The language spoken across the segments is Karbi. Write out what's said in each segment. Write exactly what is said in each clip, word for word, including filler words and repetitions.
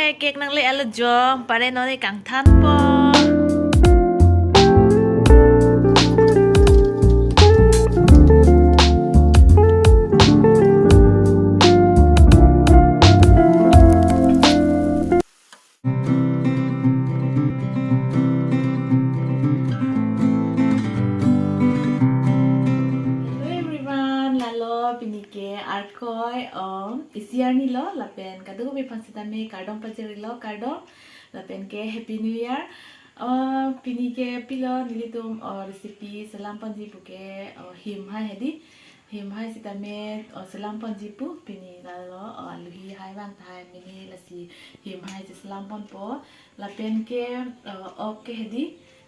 Cake nangle alo jo, pare non ne kangthanpo. Hello everyone, lalo pini ke Arkoi, um, isi arni lo, lapen kadokave aphan sitame kardom pajirlo, kardom, lapen ke Happy New Year. Uh, pini ke pilo nelitum, uh, recipe selam ponji pu ke, uh, him hai hedi. Him hai sitame, uh, selam ponji pu pini lalo, uh, aluhi hai vang tahai mini lasi him hai si selam ponpo. Lapen ke, uh, ok ke hedi.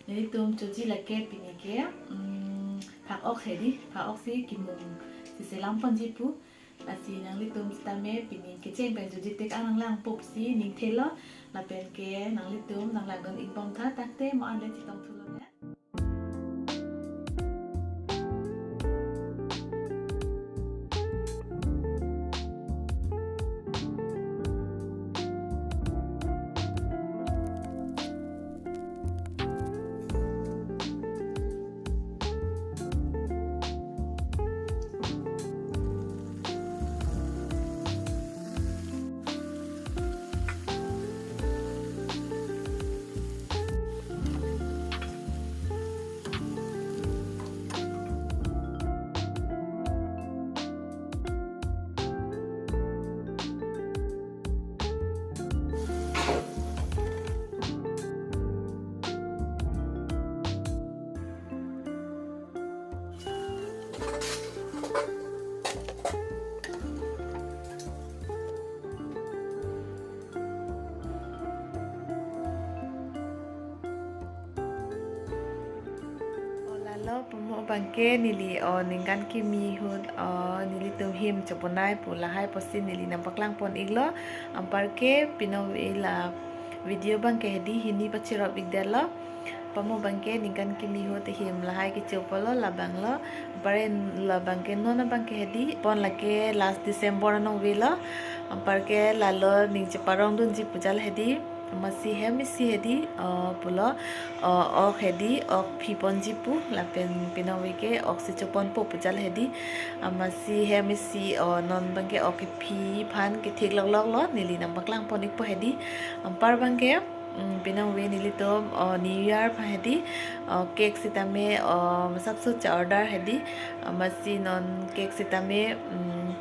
Nelitum choji lake pini ke, um, phak ok hedi. Phak ok si kimung si selam ponji pu. Lasi nanglitum sitame pini kecheng pen choji tik an nanglangpo pusi ningthelo, lapen ke nanglitum nanglangdun ikbom tha, tangte mo an le chetong thulo ne. O lalo pamo abangke neli o ningkan kimi ahut o nelitum him choponai pu lahai pusi neli nangpaklang pon iklo. Anparke pinong ave la video abangke hedi hini pachirop ikdetlo. Pamo abangke ningkan kimi ahut him lahai kechopo lo, labang lo. Anpar labangke non abangke hedi pon lake last December anong avelo. Anparke lalo ning cheparongdunji pu jal hedi. Amatsi hem isi hedi, o, pulo, o, ok hedi, ok phi ponji pu, lapen pinong ave ke ok si choponpo pu jal hedi. Amatsi hem isi, o, non abangke ok kephi aphan kethik loklok lo, neli nangpaklang pon ikpo hedi. Anpar abangke, mm, pinong ave nelitum, o, New Year aphan hedi, o, cake sitame, o, masapso cha order hedi. Amatsi non cake sitame, mm,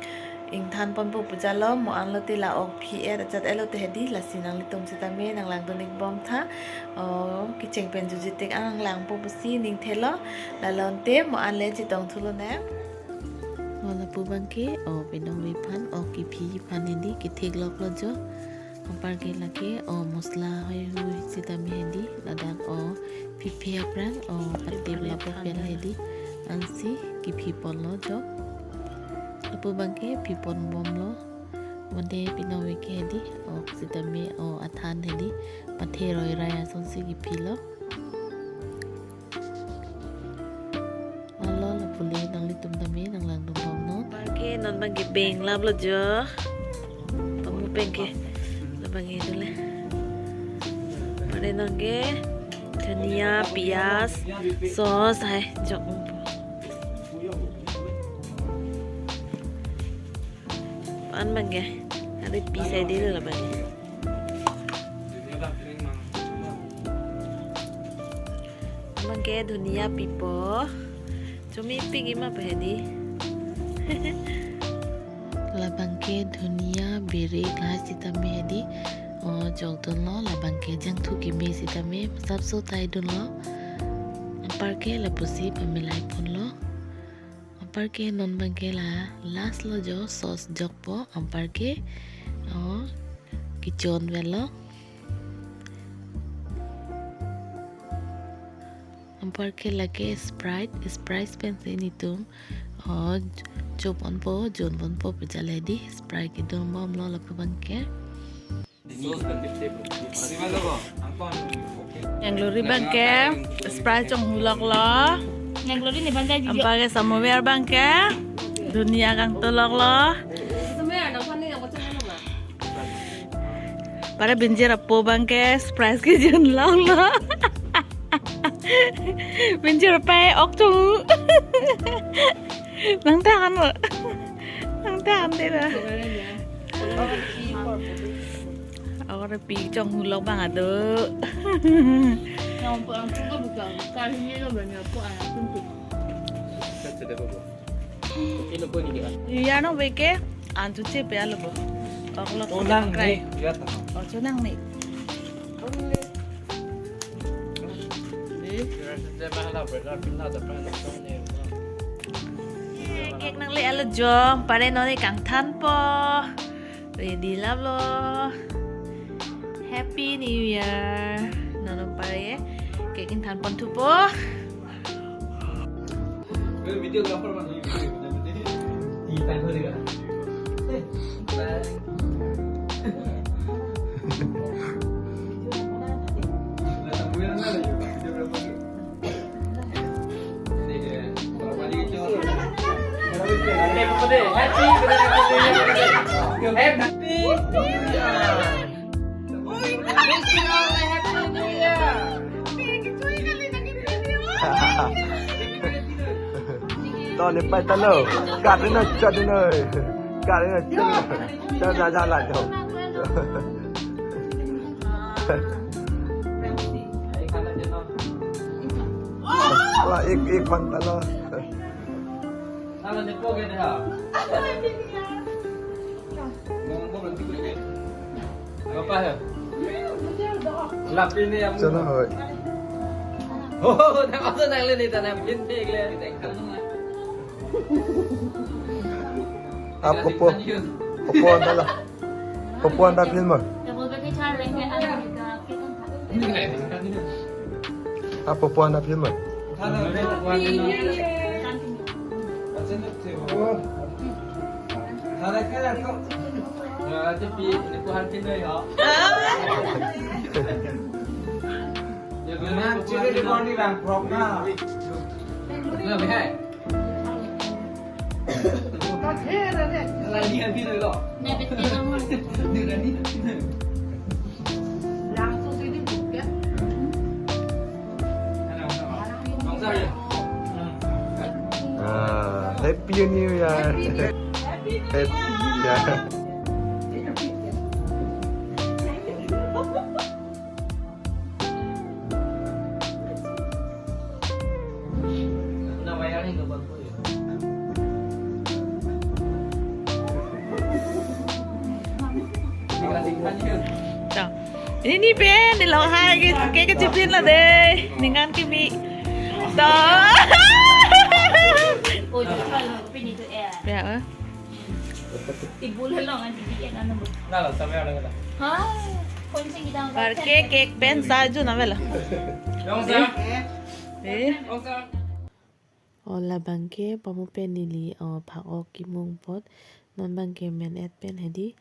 ingthan ponpo pu jal lo, mo an lote la ok phi-et ajat-et lote hedi, lasi nanglitum sitame nanglangdun ikbom tha. O, kecheng pen choji tik an nanglangpo pusi ningthelo, lalo ante mo an le chetong thulo ne. O lapu abangke, o pinong ave aphan, ok kephi aphan hedi, kethik loklo jo. Anparke lake, o, masala heihui sitame hedi, ladak, o, phiphe apran, o, patep lapu pen hedi, ansi kephi ponlo jo. Lapu abangke phi ponbomlo. Mate pinong ave ke hedi, ok sitame, o, athan hedi, pathe roirai asonsi kephilo. Alo lapu le nanglitum tame nanglangdunbomnon. Abangke non abangke beng laplo jo. Pamo abangke. Labangke dule. Pare non ke dhania, piyaj, sauce hai jok. An abangke. Hari pisai dil labangke. Abangke dhania pipo. Chomepik ima pa hedi. Labangke dhania, bere, lahai sitame hedi. O, jokdunlo, labangke jangthu keme sitame, masapso taidunlo. Anparke lapusi pamilai ponlo. Anparke non abangke la last lo jo sauce jokpo, anparke, o, kechonvelo. Anparke lake Sprite, Sprite pensi nelitum, o, choponpo, jonponpo pu jal hedi, Sprite kedunbomlo lapu abangke. Nanglori abangke Sprite chonghu loklo. Nanglori ni pandai jiji. Anparke samover abangke dhania kangthu loklo. Samover na pani yang kocok mana? Para binjir apo abangke surprise kejun longlo. Binjir apo ok chung. Nang tahan mo. Nang tahan deh dah. Awar pi chong hulok abang ado. Iya no beke anju chepe alo bo. Oklo chonang ni, ya ta. Oh, chonang ni. Cake nangle alo jo, pare non ne kangthanpo. Ready lap lo. Happy New Year. Non non pare cake ingthan pon thupo. Videographer man. Di tang ko dega. Happy birthday. Happy New Year. Wishing all a happy new year. To ne pai ta lo. Kat ne, kat ne. Kat ne, kat ne. Cha cha cha la jo. La ek ek pan ta lo. Apa ya? Lapin ni yang Chalo hoi. Oh, dah apa tu nak leni tanah pin pin le. Ap kopo. Kopo anta la. Kopo anta film mo. Ap kopo anta film mo. Ah, Happy New Year. Happy New Year. To. Ini ni pen, ni lo hai ke, ke, kechipin lo deh. Ningkan kimi. To. Ya, eh. Ibu lelong anti bikin anu. Nalo, sampai orang kata. Hai, kunci kita angkat. Parke cake pen saju na vela. Dong sa. Eh. Dong sa. O labangke pamu pen neli o phak-ok kimung apot. Non abangke men-et pen hedi.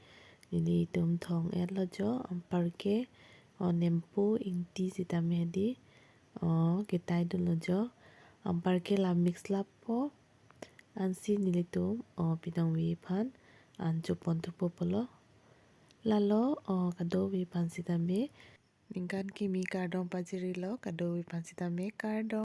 Nelitum thong-et lo jo. Anparke o nempo ingti sitame hedi. O ketai dun lo jo. Anparke la mix lappo. Ansi nelitum o pinong ave aphan an chopon thupo pulo. Lalo o kadokave aphan sitame ningkan kimi kardom pajirilo, kadokave aphan sitame kardom.